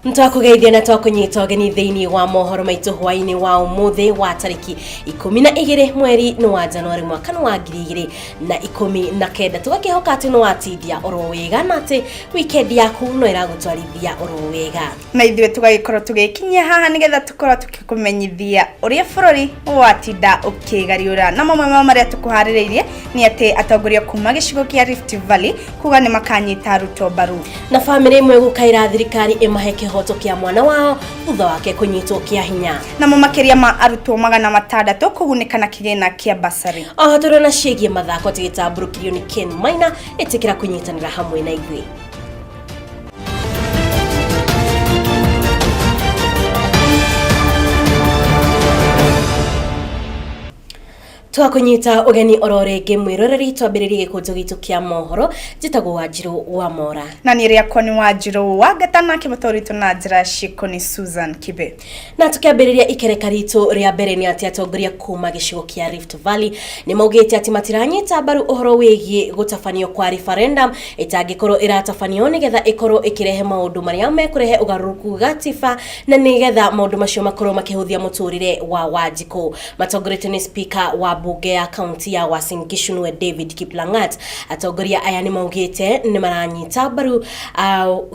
Twakũgeithia na twakũnyita ũgeni thĩinĩ wa mohoro maitũ hwainĩ wa ũmũthĩ wa tarĩki 12 mweri nĩ wa Januarĩ mwaka nĩ wa 2019. Tũgakĩhoka atĩ nĩ watindia oro wega na atĩ weekend yaku no ĩragũtwarithia oro wega. Na ithuĩ tũgagĩkorwo tũgĩkinyia haha nĩgetha tũkorwo tũkĩkũmenyithia ũrĩa bũrũri watinda ũkĩgariũra. Na mamwe ma marĩa tũkũharĩrĩirie nĩ atĩ atongoria kuma gĩcigo kĩa Rift Valley kuga nĩ makanyita Ruto mbaru. Na bamĩrĩ ĩmwe gũkaĩra thirikari ĩmahe kĩhoto kĩa mwana wao thutha wake kũnyitwo kĩa hinya. Namo makĩria ma arutwo 600 kũgunĩka na kĩgĩna kĩa basarĩ. Oho tũrona ciĩgiĩ mathako tũgĩtambũrũkĩrio nĩ Ken Maina, ĩtĩkĩra kũnyitanĩra hamwe na ithuĩ. Twakũnyita ũgeni oro rĩngĩ mwĩroreri, twambĩrĩrie gĩkũnjo gitũ kĩa mohoro. Njĩtagwo Wanjirũ wa Mora. Na niĩ rĩakwa nĩ Wanjirũ wa Ngeta, nake mũtũri witũ na njĩra ciĩko nĩ Susan Kibe. Na tũkĩambĩrĩria ikereka ritũ rĩa mbere nĩ atĩ atongoria kuma gĩcigo kĩa Rift Valley nĩ maugĩte atĩ matiranyita mbaru ũhoro wĩgiĩ gũtabanio kwa referendum ĩtangĩkorwo ĩratabanio nĩgetha ĩkorwo ĩkĩrehe maũndũ marĩa mekũrehe ũgarũrũku gatiba na nĩgetha maũndũ macio makorwo makĩhũthia mũtũrĩre wa Wanjikũ. Matongoretio nĩ speaker wa mbunge ya kaunti ya Uasin Gishu nĩwe David Kiplangat, atongoria aya nĩ maugĩte nĩ maranyita mbaru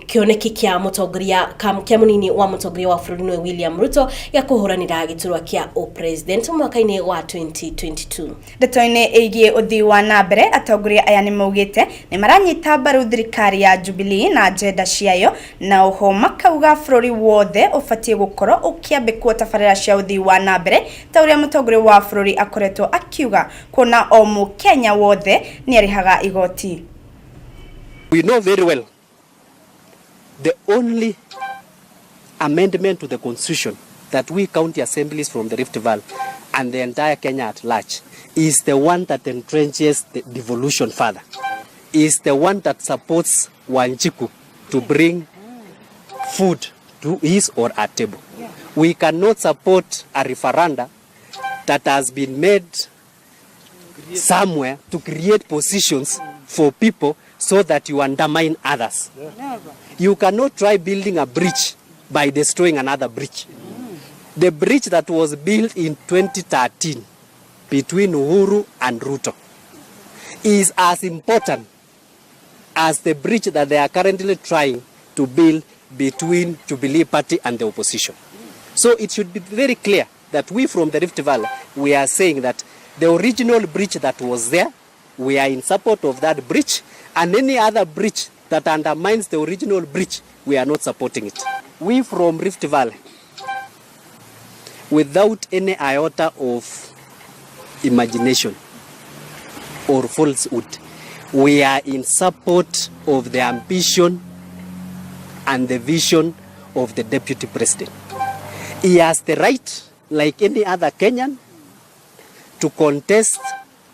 kĩoneki kĩa mũtongoria kĩa mũnini wa mũtongoria wa bũrũri nĩwe William Ruto gĩa kũhũranĩra gĩturwa kĩa ũpresident mwaka-inĩ wa 2022. Ndeto-inĩ ĩgiĩ ũthii wa na mbere, atongoria aya nĩ maugĩte nĩ maranyita mbaru thirikari ya Jubilee na agenda ciayo, na oho makauga bũrũri wothe ũbatiĩ gũkorwo ũkĩambĩkwo tabarĩra cia ũthii wa na mbere ta ũrĩa mũtongoria wa bũrũri akoretwo akiuga, kuona o mũkenya wothe nĩ arĩhaga igoti. We know very well the only amendment to the constitution that we county assemblies from the Rift Valley and the entire Kenya at large is the one that entrenches the devolution further, is the one that supports Wanjiku to bring food to his or her table. We cannot support a referenda that has been made somewhere to create positions for people so that you undermine others. You cannot try building a bridge by destroying another bridge. The bridge that was built in 2013 between Uhuru and Ruto is as important as the bridge that they are currently trying to build between Jubilee Party and the opposition. So it should be very clear that we from the Rift Valley, we are saying that the original bridge that was there, we are in support of that bridge, and any other bridge that undermines the original bridge, we are not supporting it. We from Rift Valley, without any iota of imagination or falsehood, we are in support of the ambition and the vision of the deputy president. He has the right, like any other Kenyan, to contest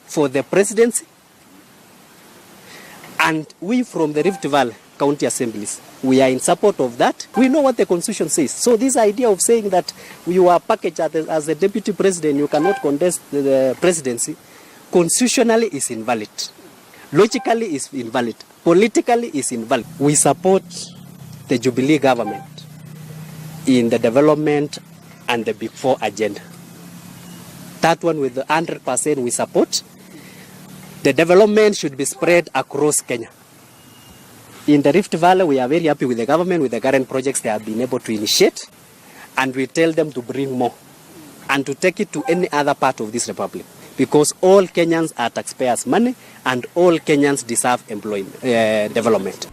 for the presidency, and we from the Rift Valley County Assemblies, we are in support of that. We know what the constitution says. So this idea of saying that you are packaged as the deputy president, you cannot contest the presidency, constitutionally is invalid. Logically is invalid. Politically is invalid. We support the Jubilee government in the development and the Big Four agenda. That one with the 100% we support. The development should be spread across Kenya. In the Rift Valley, we are very happy with the government, with the current projects they have been able to initiate, and we tell them to bring more and to take it to any other part of this republic, because all Kenyans are taxpayers' money and all Kenyans deserve employment, development.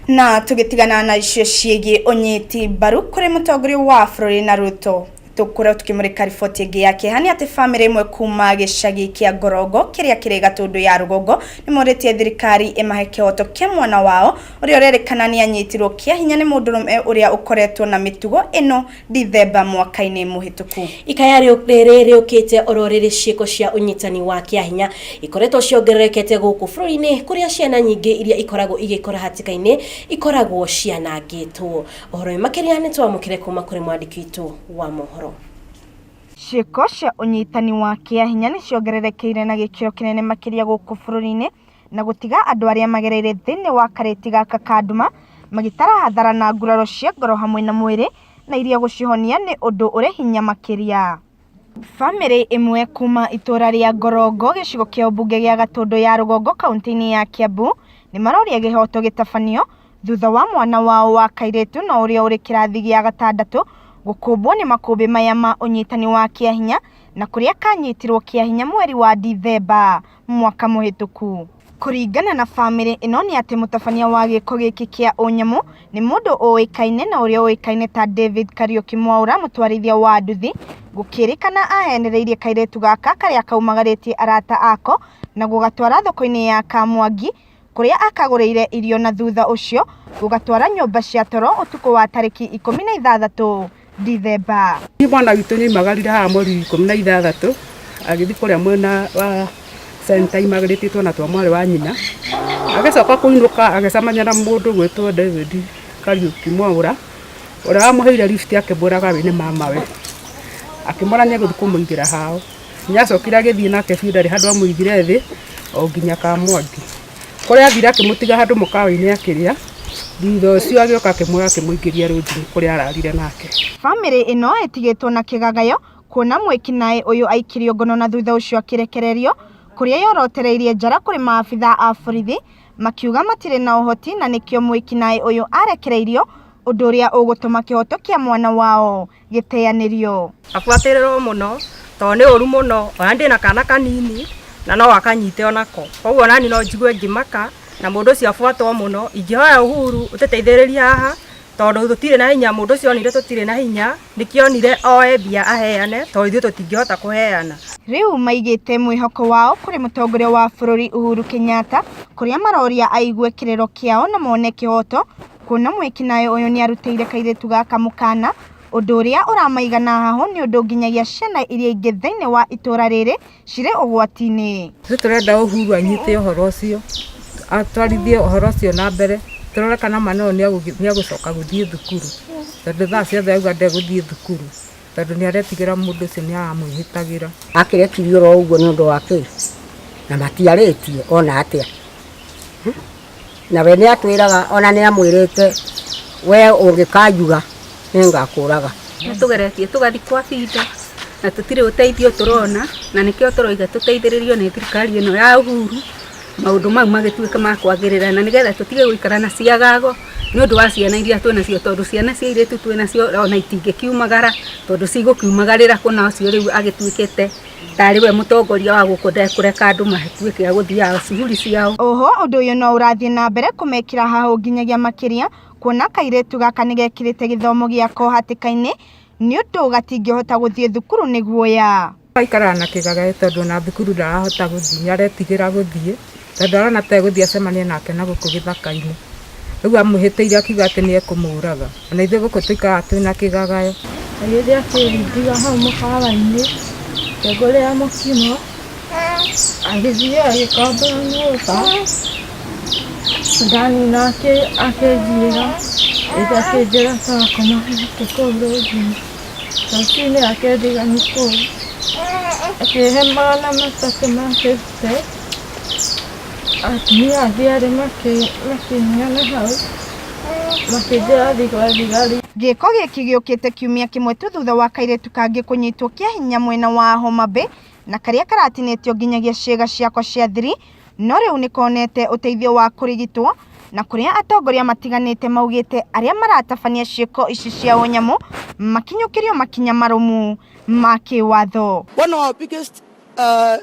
Na tũgĩtigana na icio ciĩgiĩ ũnyiti mbaru kũrĩ mũtongoria wa bũrũri na Ruto, tũkorwo tũkĩmũrĩka riboti ĩngĩ ya kĩeha nĩ atĩ bamĩrĩ ĩmwe kuma gĩcagi kĩa Ngorongo kĩrĩa kĩrĩ Gatũndũ ya rũgongo nĩ morĩtie thirikari ĩmahe kĩhoto kĩa mwana wao ũrĩa ũrerĩkana nĩ anyitirwo kĩa hinya nĩ mũndũrũme ũrĩa ũkoretwo na mĩtugo ĩno Dithemba mwaka-inĩ mũhĩtũku. Ikaya rĩrĩ rĩũkĩte oro rĩrĩ ciĩko cia ũnyitani wa kĩa hinya ikoretwo ciongererekete gũkũ bũrũri-inĩ, kũrĩa ciana nyingĩ iria ikoragwo igĩkora hatĩka-inĩ ikoragwo cianangĩtwo. Ũhoro ũyũ makĩria nĩ twamũkĩre kuma kũrĩ mwandĩki witũ wa mohoro. Ciĩko cia ũnyitani wa kĩa hinya nĩ ciongererekeire na gĩkĩro kĩnene makĩria gũkũ bũrũri-inĩ, na gũtiga andũ arĩa magereire thĩinĩ wa karĩti gaka ka nduma Magĩtara hathara na nguraro cia ngoro hamwe na mwĩrĩ, na iria gũcihonia nĩ ũndũ ũrĩ hinya makĩria. Bamĩrĩ ĩmwe kuma itũra rĩa Ngorongo, gĩcigo kĩa ũmbunge gĩa Gatũndũ ya Rũgongo, kaunti-inĩ ya Kiambu, nĩ maroria kĩhoto gĩtabanio thutha wa mwana wao wa kairĩtu na ũrĩa ũrĩ kĩrathi gĩa gatandatũ gũkũmbwo nĩ makũmbĩ maya ma ũnyitani wa kĩahinya, na kũrĩa kanyitirwo kĩahinya mweri wa Dithemba mwaka mũhĩtũku. Kũringana na bamĩrĩ ĩno, nĩ atĩ mũtabania wa gĩko gĩkĩ kĩa ũnyamũ nĩ mũndũ ũĩkaine na ũrĩa ũĩkaine ta David Kariuki Mwaura, mũtwarithia wa nduthi. Gũkĩrĩkana ahenereirie kairĩtu gaka karĩa kaumagarĩtie arata ako na gũgatwara thoko-inĩ ya Kamwangi, kũrĩa akagũrĩire irio, na thutha ũcio gũgatwara nyũmba cia toro ũtukũ wa tarĩki 16 Dithemba. Mwana witũ nĩaimagarire haha mweri 16, agĩthiĩ kũrĩa mwena wa center imagarĩtie twana twa mwarĩ wa nyina. Agĩcoka kũinũka, agĩcemania na mũndũ gwĩtwo David Kariuki Mwaũra, ũrĩa wamũheire lift, akĩmwĩraga we nĩ mamawe, akĩmwĩra nĩ egũthiĩ kũmũigĩra hao. Nĩacokire agĩthiĩ nake biũ, ndarĩ handũ amũigire thĩ o nginya Kamwangi, kũrĩa athire akĩmũtiga handũ mũkawa-inĩ akĩrĩa. Thutha ũcio agĩũka akĩmuoya, akĩmũingĩria rũnjinĩ kũrĩa ararire nake. Bamĩrĩ ĩno ĩtigĩtwo na kĩgagayo kuona mwĩkinaĩ ũyũ aikirio ngono na thutha ũcio akĩrekererio, kũrĩa yorotereirie njara kũrĩ maabitha a borithi, makiuga matirĩ na ũhoti na nĩkĩo mwĩkinaĩ ũyũ arekereirio, ũndũ ũrĩa ũgũtũma kĩhoto kĩa mwana wao gĩteanĩrio. Abuatĩrĩrwo mũno tondũ nĩ ũru mũno. Ona ndĩ na kana kanini na no akanyite onako, koguo onani no njigue ngĩmaka na mũndũ ũcio abuatwo mũno. Ingĩhoya Uhuru ũtũteithĩrĩrie haha, tondũ tũtirĩ na hinya. Mũndũ ũcio onire tũtirĩ na hinya, nĩkĩo onire oe mbia aheane, tondũ ithuĩ tũtingĩhota kũheana. Rĩu maigĩte mwĩhoko wao kũrĩ mũtongoria wa bũrũri Uhuru Kenyatta, kũrĩa maroria aigue kĩrĩro kĩao na mone kĩhoto, kuona mwĩkinaĩ ũyũ nĩarutĩire kairĩtu gaka mũkana, ũndũ ũrĩa ũramaigana haho, nĩ ũndũ nginyagia ciana iria ingĩ thĩinĩ wa itũra rĩrĩ cirĩ ũgwati-inĩ. Ithuĩ tũrenda Uhuru anyite ũhoro ũcio, atwarithie ũhoro ũcio na mbere, tũrore kana mwana ũyũ nĩ egũcoka gũthiĩ thukuru, tondũ thaa ciothe auga ndegũthiĩ thukuru, tondũ nĩ aretigĩra mũndũ ũcio nĩ aramwĩhĩtagĩra. Akĩrekirio oro ũguo nĩ ũndũ wa kĩ na matiarĩtie ona atĩa. Na we nĩ atwĩraga, ona nĩ amwĩrĩte, we ũngĩkanjuga nĩngakũraga. Nĩ tũgeretie tũgathiĩ kwa binda na tũtirĩ ũteithio tũrona, na nĩkĩo tũroiga tũteithĩrĩrio nĩ thirikari ĩno ya Uhuru, maũndũ mau magĩtuĩke ma kwagĩrĩra, na nĩgetha tũtige gũikara na ciagago nĩ ũndũ wa ciana iria twĩnacio, tondũ ciana cia airĩtu twĩnacio ona itingĩkiumagara, tondũ cigũkiumagarĩra kũna ũcio rĩu agĩtuĩkĩte tarĩ we mũtongoria wa gũkũ, ndekũreka andũ matuĩke a gũthiaga cuguri ciao. Oho ũndũ ũyũ no ũrathiĩ na mbere kũmekĩra haho nginyagia makĩria, kuona kairĩtu gaka nĩ gekĩrĩte gĩthomo gĩako hatĩka-inĩ, nĩ ũndũ gatingĩhota gũthiĩ thukuru nĩ guoya. Aikaraga na kĩgagayo, tondũ ona thukuru ndarahota gũthiĩ, nĩ aretigĩra gũthiĩ, tondũ arona ta egũthiĩ acemanie nake na gũkũ gĩthaka-inĩ. Rĩu amwĩhĩtĩire akiuga atĩ nĩ ekũmũraga. Ona ithuĩ gũkũ tũikaraga twĩna kĩgagayo. Agĩthiĩ akĩndiga hau mũkawa-inĩ, akĩngũrĩra mũkimo, agĩthiĩ agĩkombora nyũmba, ndanina akĩnjĩra, agĩthiĩ akĩnjĩra tũgakoma nake kũu rũnjinĩ. Rũcinĩ akĩndiga kũu, akĩhe 350. Atumia angĩ erĩ makĩng'ana hau, makĩnjĩra thiĩ gwa thigari. Gĩko gĩkĩ gĩũkĩte kiumia kĩmwe tu thutha wa kairĩtu kangĩ kũnyitwo kĩa hinya mwena wa Homa Bay, na karĩa karatinĩtio nginyagia ciĩga ciako cia thiri, no rĩu nĩ konete ũteithio wa kũrigitwo, na kũrĩa atongoria matiganĩte maugĩte arĩa maratabania ciĩko ici cia ũnyamũ makinyũkĩrio makinya marũmu ma kĩwatho. One of our biggest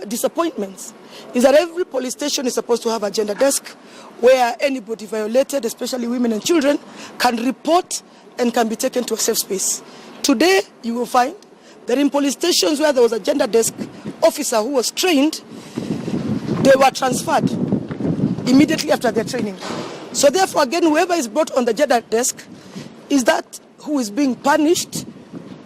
disappointments is that every police station is supposed to have a gender desk where anybody violated, especially women and children, can report and can be taken to a safe space. Today, you will find that in police stations where there was a gender desk officer who was trained, they were transferred immediately after their training. So therefore, again, whoever is brought on the gender desk is that who is being punished.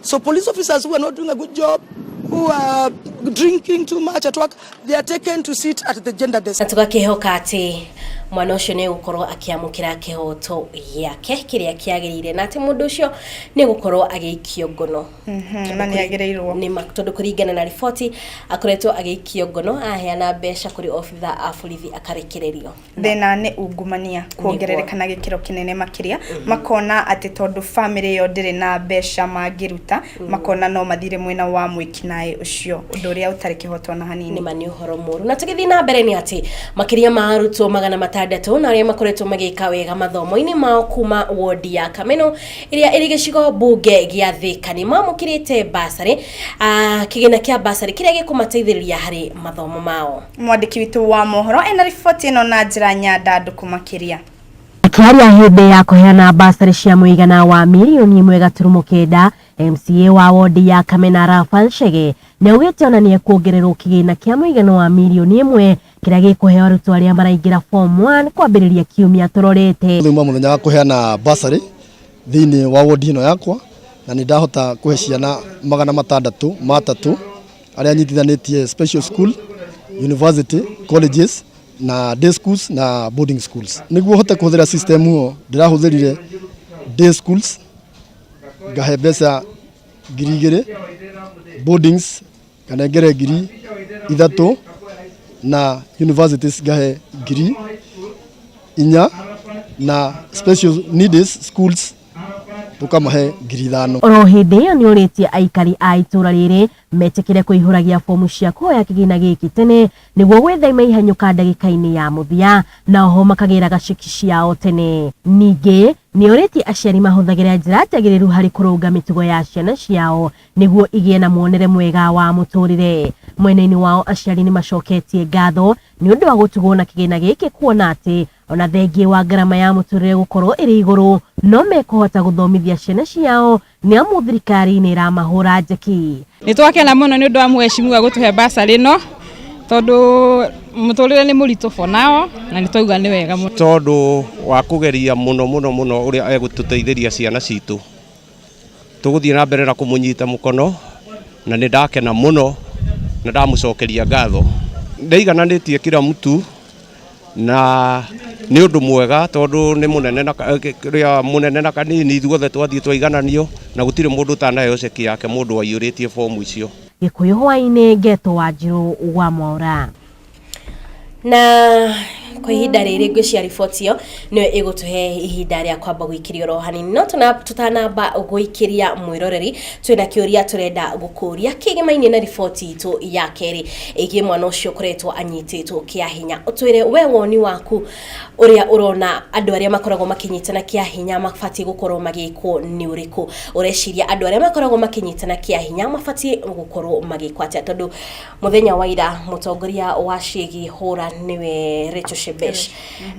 So police officers who are not doing a good job, who are drinking too much at work, they are taken to sit at the gender desk. Na tũgakĩhoka atĩ Mwana ũcio nĩ egũkorwo akĩamũkĩra kĩhoto gĩake kĩrĩa kĩagĩrĩire, na atĩ mũndũ ũcio nĩ egũkorwo agĩikio ngono. Na nĩ agĩrĩirwo. Nĩ tondũ kũringana na riboti akoretwo agĩikio ngono, aheana mbeca kũrĩ obitha a borithi akarekererio. Thĩna nĩ ungumania kuongerereka na gĩkĩro kĩnene makĩria. Makona atĩ tondũ bamĩrĩ ĩyo ndĩrĩ na mbeca mangĩruta, makona no mathire mwena wa mwĩkinaĩ ũcio, ũndũ ũrĩa ũtarĩ kĩhoto na hanini. Nĩma, nĩ ũhoro mũru. Na tũgĩthiĩ na mbere nĩ atĩ makĩria ma arutwo 600 na arĩa makoretwo magĩka wega mathomo-inĩ mao kuma wodi ya Kameno ĩrĩa ĩrĩ gĩcigo mbunge gĩa Thĩka nĩ mamũkĩrĩte basarĩ, kĩgĩna kĩa basarĩ kĩrĩa gĩkũmateithĩrĩria harĩ mathomo mao. Mwandĩki witũ wa mohoro ena riboti ĩno na njĩra nyandandũku makĩria. Akĩaria hĩndĩ ya kũheana basarĩ cia mũigana wa mirioni 1.9, MCA wa wodi ya Kamena Rafael Chege nĩ augĩte ona nĩ ekuongererwo kĩgĩna kĩa mũigana wa mirioni 1 kĩrĩa gĩkũheo arutwo arĩa maraingĩra form 1 kwambĩrĩria kiumia tũrorete. Thuma mũthenya wa kũheana basarĩ thĩinĩ wa wodi ĩno yakwa, na nĩ ndahota kũhe ciana 603 arĩa nyitithanĩtie special school, university, colleges na day schools na boarding schools. Nĩguo hote kũhũthĩra system ĩyo, ndĩrahũthĩrire day schools ngahe mbeca 2000, boardings nganengere 3000, na universities ngahe 4000, na special needs schools tukamahe 5000. Oro hĩndĩ ĩyo nĩ ũrĩtie aikari a itũra rĩrĩ metĩkĩre kũihũragia fomu cia kũhoya kĩgĩna gĩkĩ tene nĩguo gwĩthema ihanyũka ndagĩka-inĩ ya mũthia, na oho makagĩraga ceki ciao tene. Ningĩ nĩ ũrĩtie aciari mahũthagĩre njĩra njagĩrĩru harĩ kũrũnga mĩtugo ya ciana ciao nĩguo igĩe na muonere mwega wa mũtũrĩre. Mwena-inĩ wao, aciari nĩ macoketie ngatho nĩ ũndũ wa gũtugwo na kĩgĩna gĩkĩ, kuona atĩ ona thengia wa ngarama ya mũtũrĩre gũkorwo ĩrĩ igũrũ, no mekũhota gũthomithia ciana ciao nĩ amu thirikari nĩ ĩramahũra njeki. Nĩ twakena mũno nĩ ũndũ wa mheshimiwa gũtũhe basarĩ ĩno, tondũ mũtũrĩre nĩ mũritũ for now, na nĩ twauga nĩ wega mũno. Tondũ wa kũgeria mũno mũno mũno ũrĩa egũtũteithĩria ciana citũ, tũgũthiĩ na mbere na kũmũnyita mũkono, na nĩ ndakena mũno na ndamũcokeria ngatho. Ndĩigananĩtie kila mtu na nĩ ũndũ mwega, tondũ nĩ mũnene na kĩrĩa mũnene na kanini, ithuothe twathiĩ twaigananio na gũtirĩ mũndũ ũtanaheo ceki yake mũndũ waiyũrĩtie fomu icio. Gĩkũyũ hwaĩ-inĩ, Ngeto Wanjirũ wa Mwaũra. Na kwa ihinda rĩrĩ ngwĩciria riboti ĩyo nĩyo ĩgũtũhe ihinda rĩa kwamba gũikĩria oro hanini, no tũtanamba gũikĩria mwĩroreri, twĩna kĩũria tũrenda gũkũria kĩgemaine na riboti itũ ya kerĩ ĩgiĩ mwana ũcio ũkoretwo anyitĩtwo kĩa hinya. Ũtwĩre we woni waku ũrĩa ũrona andũ arĩa makoragwo makĩnyitana kĩa hinya mabatiĩ gũkorwo magĩkwo nĩ ũrĩkũ. Ũreciria andũ arĩa makoragwo makĩnyitana kĩa hinya mabatiĩ gũkorwo magĩkwo atĩa? Tondũ mũthenya wa ira mũtongoria wa ciĩgiĩ hũra, nĩwe Rachel Shebesh,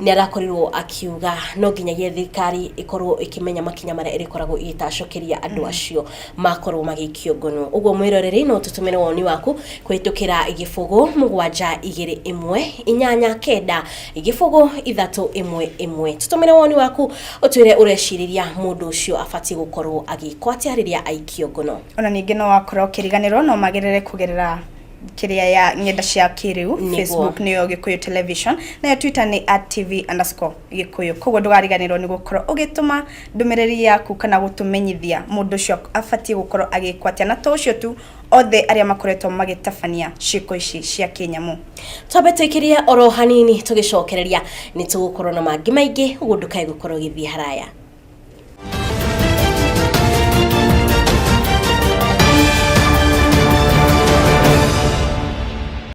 nĩ arakorirwo akiuga no nginyagia thirikari ĩkorwo ĩkĩmenya makinya marĩa ĩrĩkoragwo ĩgĩtacokeria andũ acio makorwo magĩikio ngono. Ũguo mwĩroreri, no tũtũmĩre woni waku kũhĩtũkĩra 0721890311. Tũtũmĩre woni waku ũtwĩre ũrecirĩria mũndũ ũcio abatiĩ gũkorwo agĩkwo atĩa rĩrĩa aikio ngono. Ona ningĩ no wakorwo ũkĩriganĩrwo, no magerere kũgerera kĩrĩa ya ng'enda cia kĩrĩu. Facebook nĩyo Gĩkũyũ Television, nayo Twitter nĩ @tv_Gĩkũyũ. Koguo ndũgariganĩrwo nĩ gũkorwo ũgĩtũma ndũmĩrĩri yaku kana gũtũmenyithia mũndũ ũcio abatiĩ gũkorwo agĩkwo atĩa, na to ũcio tu, othe arĩa makoretwo magĩtabania ciĩko ici cia kĩnyamũ. Twambe tũikĩrie oro hanini, tũgĩcokereria nĩ tũgũkorwo na mangĩ maingĩ, ũguo ndũkae gũkorwo ũgĩthiĩ haraya.